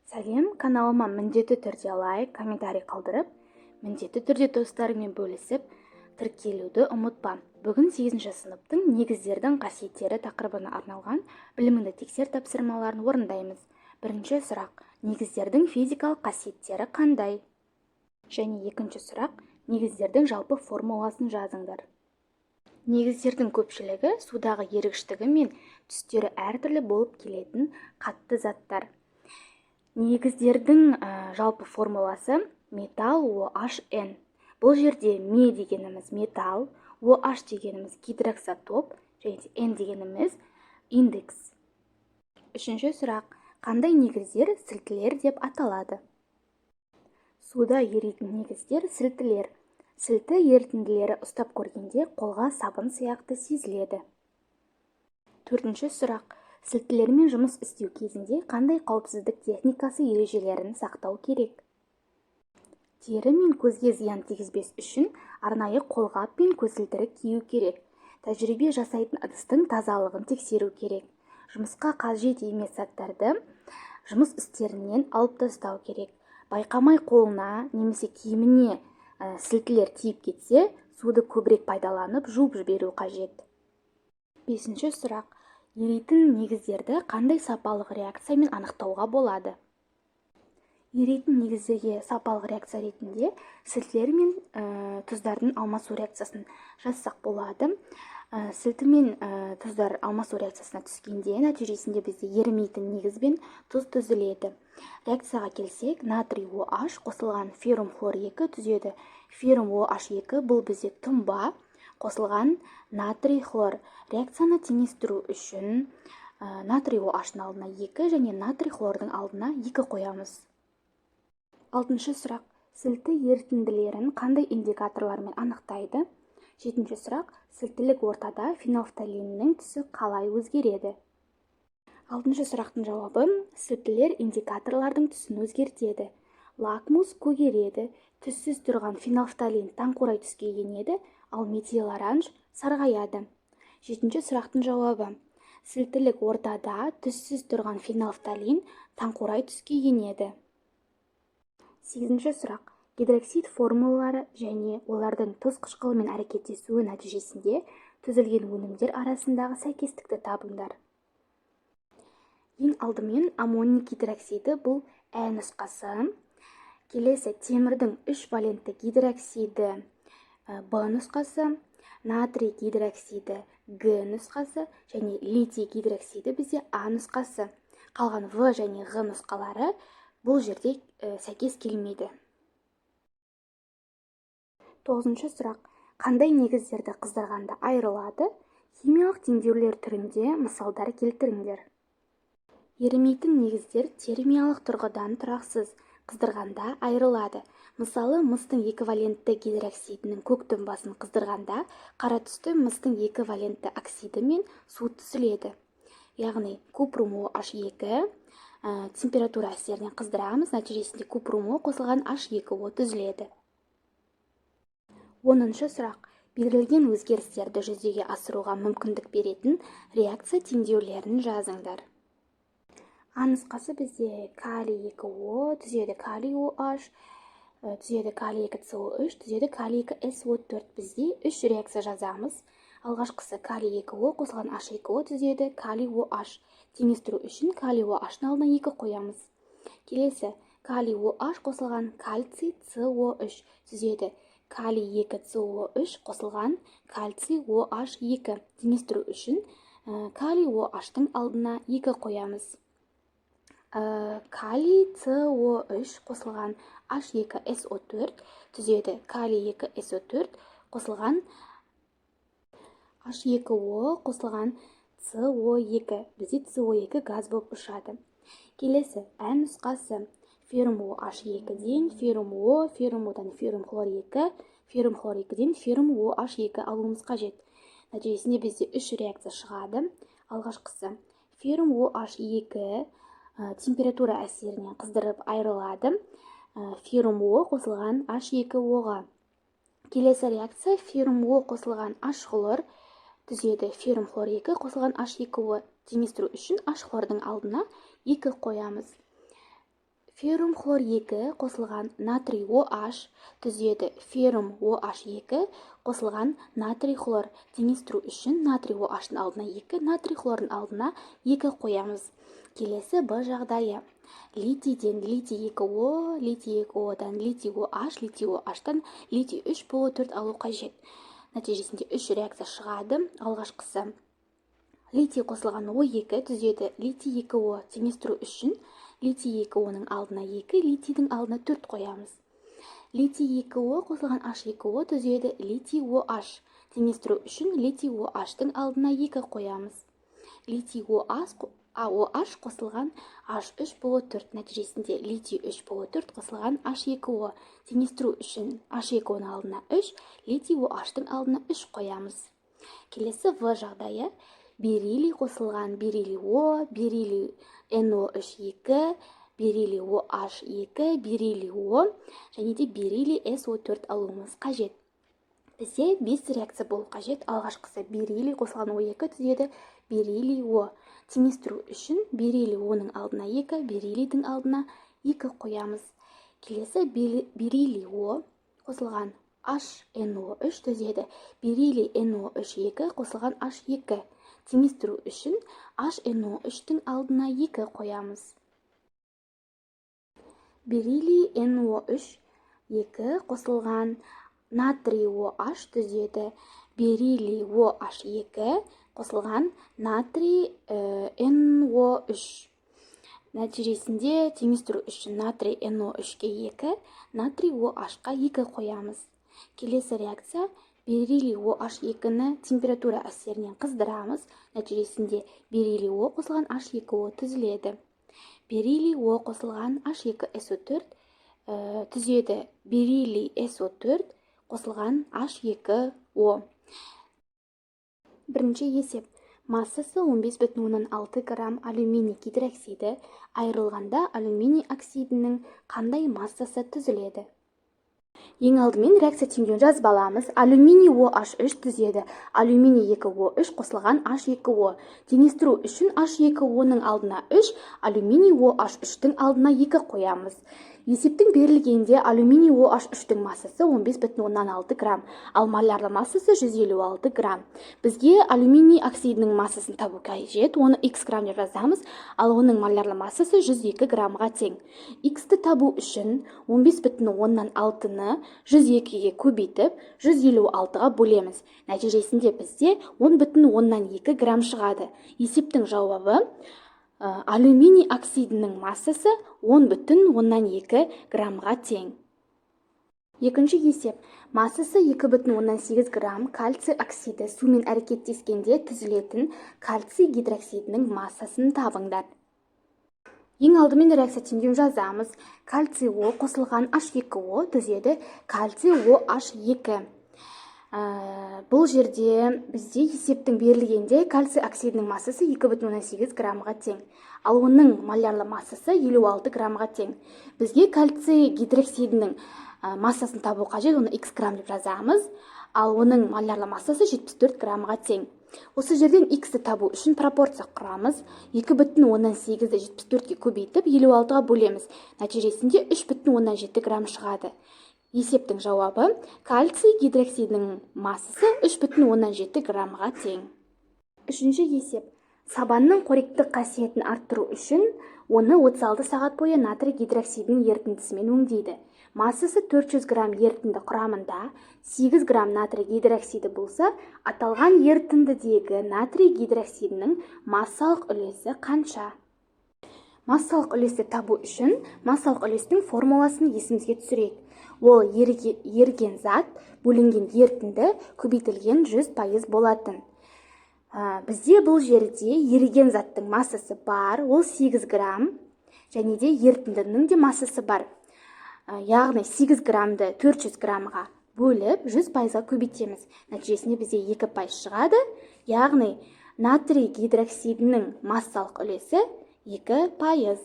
Сәлем! Каналыма міндетті түрде лайк, комментарий қалдырып, міндетті түрде достарыңмен бөлісіп, тіркелуді ұмытпа. Бүгін 8 сыныптың «Негіздердің қасиеттері» тақырыбына арналған «Біліміңді тексер» тапсырмаларын орындаймыз. Бірінші сұрақ: негіздердің физикалық қасиеттері қандай? Және екінші сұрақ: негіздердің жалпы формуласын жазыңдар. Негіздердің көпшілігі судағы ерігіштігі мен түстері әртүрлі болып келетін қатты заттар. Негіздердің жалпы формуласы: металл OHN. Бұл жерде ме дегеніміз металл, OH дегеніміз гидроксотоп және N дегеніміз индекс. Үшінші сұрақ: қандай негіздер сілтілер деп аталады? Суда еритін негіздер – сілтілер. Сілті ерітінділері ұстап көргенде қолға сабын сияқты сезіледі. Төртінші сұрақ: сілтілермен жұмыс істеу кезінде қандай қауіпсіздік техникасы ережелерін сақтау керек? Тері мен көзге зиян тигізбес үшін арнайы қолғап пен көзілдірік кию керек. Тәжірибе жасайтын ыдыстың тазалығын тексеру керек. Жұмысқа қажет емес заттарды жұмыс үстелінен алып тастау керек. Байқамай қолына немесе киіміне сілтілер тиіп кетсе, суды көбірек пайдаланып, жуып жіберу қажет. Бесінші сұрақ: еритін негіздерді қандай сапалық реакциямен анықтауға болады? Еритін негіздерге сапалық реакция ретінде сілтілер мен тұздардың алмасу реакциясын жазсақ болады. Сілті мен тұздар алмасу реакциясына түскенде, нәтижесінде бізде ерімейтін негіз бен тұз түзіледі. Реакцияға келсек, натрий OH қосылған феррум хлор 2 түзеді. Феррум OH2 – бұл бізде тұнба қосылған натрий хлор. Реакцияны теңестіру үшін натрий OH-ның алдына 2 және натрий хлордың алдына 2 қоямыз. Алтыншы сұрақ: сілті ерітінділерін қандай индикаторлармен анықтайды? Жетінші сұрақ: сілтілік ортада фенолфталеиннің түсі қалай өзгереді? Алтыншы сұрақтың жауабы: сілтілер индикаторлардың түсін өзгертеді. Лакмус көгереді, түссіз тұрған фенолфталеин таңқурай түске енеді, ал метилоранж сарғаяды. Жетінші сұрақтың жауабы: сілтілік ортада түссіз тұрған фенолфталеин таңқурай түске енеді. Сегізінші сұрақ: гидроксид формулалары және олардың тұз қышқылымен әрекеттесуі нәтижесінде түзілген өнімдер арасындағы сәйкестікті табыңдар. Ең алдымен аммоний гидроксиді, бұл Ә нұсқасы. Келесі темірдің үш валентті гидроксиді, Б нұсқасы, натрий гидроксиді, Г нұсқасы және литий гидроксиді бізде А нұсқасы. Қалған В және Ғ нұсқалары бұл жерде сәйкес келмейді. Тоғызыншы сұрақ: қандай негіздерді қыздырғанда айырылады? Химиялық теңдеулер түрінде мысалдар келтіріңдер. Ерімейтін негіздер термиялық тұрғыдан тұрақсыз, қыздырғанда айырылады. Мысалы, мыстың екі валентті гидроксидінің көк тұнбасын қыздырғанда, қара түсті мыстың екі валентті оксиді мен су түзіледі. Яғни купрум OH2 температура әсерінен қыздырамыз, нәтижесінде купрум О қосылған H2O түзіледі. 10-сұрақ: берілген өзгерістерді жүзеге асыруға мүмкіндік беретін реакция теңдеулерін жазыңдар. А нұсқасы бізде калий 2 О түзеді калий OH түзеді калий 2 СО3 түзеді калий 2 СО4. Бізде үш реакция жазамыз. Алғашқысы: калий 2 О қосылған H2O түзеді калий OH. Теңестіру үшін калий OH-ның алдына 2 қоямыз. Келесі: калий OH қосылған кальций СО3 түзеді калий 2 СО3 қосылған кальций OH2. Теңестіру үшін калий OH-тың алдына 2 қоямыз. Калий СО3 қосылған H2SO4 түзеді калий 2 SO4 қосылған H2O қосылған СО2. Бізде СО2 газ болып ұшады. Келесі Ә нұсқасы: феррум OH2-ден феррум О, феррум Одан феррум хлор 2, феррум хлор 2-ден феррум OH2 алуымыз қажет. Нәтижесінде бізде үш реакция шығады. Алғашқысы: феррум OH2 температура әсерінен қыздырып айырылады феррум О қосылған H2O-ға. Келесі реакция: феррум О қосылған H хлор түзеді феррум хлор 2 қосылған H2O. Теңестіру үшін H хлордың алдына 2 қоямыз. Феррум хлор 2 қосылған натрий OH түзеді феррум OH2 қосылған натрий хлор. Теңестіру үшін натрий OH-ның алдына 2, натрий хлордың алдына 2 қоямыз. Келесі Б жағдайы. Литийден литий 2О, литий 2Одан литий OH, литий OH-тан литий 3 БО4 алу қажет. Нәтижесінде 3 реакция шығады. Алғашқысы: литий қосылған О2 түзеді литий 2О. Теңестіру үшін литий 2О-ның алдына 2, литийдің алдына 4 қоямыз. Литий 2О қосылған H2О түзеді литий OH. Теңестіру үшін литий OH-тың алдына 2 қоямыз. Литий OH OH қосылған H3 БО4, нәтижесінде литий 3 БО4 қосылған H2O. Теңестіру үшін H2O-ның алдына 3, литий OH-тың алдына 3 қоямыз. Келесі В жағдайы: бериллий қосылған бериллий О, бериллий NO3 2, бериллий OH 2, бериллий О және де бериллий SO4 алуымыз қажет. Бізде 5 реакция болу қажет. Алғашқысы: бериллий қосылған О2 түзеді бериллий О. Теңестіру үшін бериллий О-ның алдына 2, бериллийдің алдына 2 қоямыз. Келесі: бериллий О қосылған HNO3 түзеді бериллий NO3 2 қосылған H2. Теңестіру үшін HNO3-тің алдына 2 қоямыз. Бериллий NO3 2 қосылған натрий OH түзеді бериллий OH2 қосылған натрий NO3. Нәтижесінде теңестіру үшін натрий NO3-ке 2, натрий OH-қа 2 қоямыз. Келесі реакция: бериллий OH2-ні температура әсерінен қыздырамыз. Нәтижесінде бериллий О қосылған H2O түзіледі. Бериллий О қосылған H2SO4 түзеді бериллий SO4 қосылған H2O. Бірінші есеп. Массасы 15,6 грамм алюминий гидроксиді айырылғанда, алюминий оксидінің қандай массасы түзіледі? Ең алдымен реакция теңдеуін жазып аламыз. Алюминий OH3 түзеді алюминий 2O3 қосылған H2O. Теңестіру үшін H2O-ның алдына 3, алюминий OH3-тің алдына 2 қоямыз. Есептің берілгенде алюминий OH3-тің массасы 15,6 грамм, ал молярлы массасы 156 грамм. Бізге алюминий оксидінің массасын табу қажет. Оны x грамм деп жазамыз, ал оның молярлы массасы 102 граммға тең. X-ті табу үшін 15,6-ны 102-ге көбейтіп, 156-ға бөлеміз. Нәтижесінде бізде 10,2 грамм шығады. Есептің жауабы: алюминий оксидінің массасы 10,2 граммға тең. Екінші есеп. Массасы 2,8 грамм кальций оксиді сумен әрекеттескенде түзілетін кальций гидроксидінің массасын табыңдар. Ең алдымен реакция теңдеуін жазамыз. Кальций О қосылған H2O түзеді кальций OH2. Бұл жерде бізде есептің берілгенде кальций оксидінің массасы 2,8 граммға тең, ал оның молярлы массасы 56 граммға тең. Бізге кальций гидроксидінің массасын табу қажет. Оны x грамм деп жазамыз, ал оның молярлы массасы 74 граммға тең. Осы жерден x-ті табу үшін пропорция құрамыз. 2,8-ді 74-ке көбейтіп, 56-ға бөлеміз. Нәтижесінде 3,7 грамм шығады. Есептің жауабы: кальций гидроксидінің массасы 3,7 граммға тең. Үшінші есеп. Сабанның қоректік қасиетін арттыру үшін оны 36 сағат бойы натрий гидроксидінің ерітіндісімен өңдейді. Массасы 400 грамм ерітінді құрамында 8 грамм натрий гидроксиді болса, аталған ерітіндідегі натрий гидроксидінің массалық үлесі қанша? Массалық үлесті табу үшін массалық үлестің формуласын есімізге түсірейік. Ол еріген зат бөлінген ерітінді көбейтілген 100% болатын. Бізде бұл жерде еріген заттың массасы бар, ол 8 грамм, және де ерітіндінің де массасы бар. Яғни 8 граммды 400 граммға бөліп, 100%-ға көбейтеміз. Нәтижесінде бізде 2% шығады. Яғни натрий гидроксидінің массалық үлесі 2%.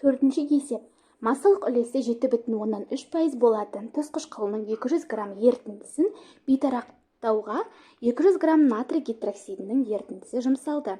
Төртінші есеп. Массалық үлесі 7,3% болатын тұз қышқылының 200 грамм ерітіндісін бейтараптауға 200 грамм натрий гидроксидінің ерітіндісі жұмсалды.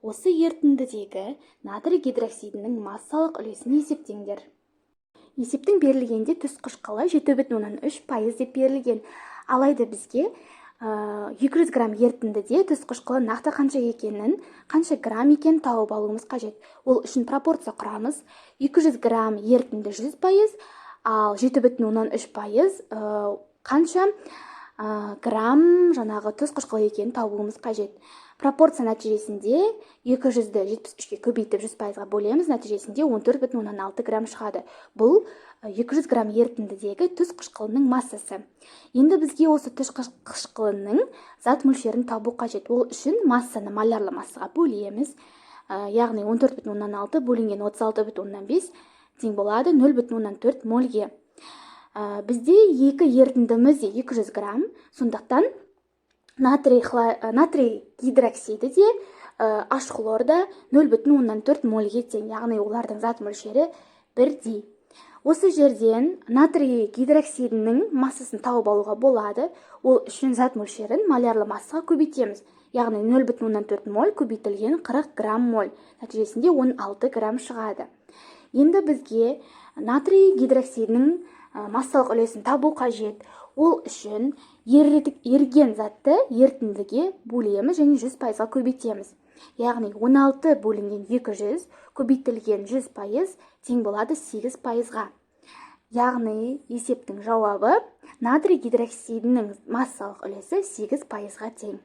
Осы ерітіндідегі натрий гидроксидінің массалық үлесін есептеңдер. Есептің берілгенде тұз қышқылы 7,3% деп берілген. Алайда бізге 200 грамм ерітіндіде тұз қышқылы нақты қанша екенін, қанша грамм екенін тауып алуымыз қажет. Ол үшін пропорция құрамыз: 200 грамм ерітінді 100%, ал 7,3% қанша грамм жаңағы тұз қышқылы екенін табуымыз қажет. Пропорция нәтижесінде 200-ді 73-ке көбейтіп, 100%-ға бөлеміз. Нәтижесінде 14,6 грамм шығады. Бұл 200 грамм ерітіндідегі тұз қышқылының массасы. Енді бізге осы тұз қышқылының зат мөлшерін табу қажет. Ол үшін массаны молярлы массаға бөлеміз, яғни 14,6 бөлінген 36,5 тең болады 0,4 мольге. Бізде екі ерітіндіміз де 200 грамм, сондықтан натрий гидроксиді де, H хлор да 0,4 мольге тең, яғни олардың зат мөлшері бірдей. Осы жерден натрий гидроксидінің массасын тауып алуға болады. Ол үшін зат мөлшерін молярлы массаға көбейтеміз, яғни 0,4 моль көбейтілген 40 грамм моль, нәтижесінде 16 грамм шығады. Енді бізге натрий гидроксидінің массалық үлесін табу қажет. Ол үшін еріген затты ерітіндіге бөлеміз және 100%-ға көбейтеміз, яғни 16 бөлінген 200 көбейтілген 100% тең болады 8%-ға. Яғни есептің жауабы: натрий гидроксидінің массалық үлесі 8%-ға тең.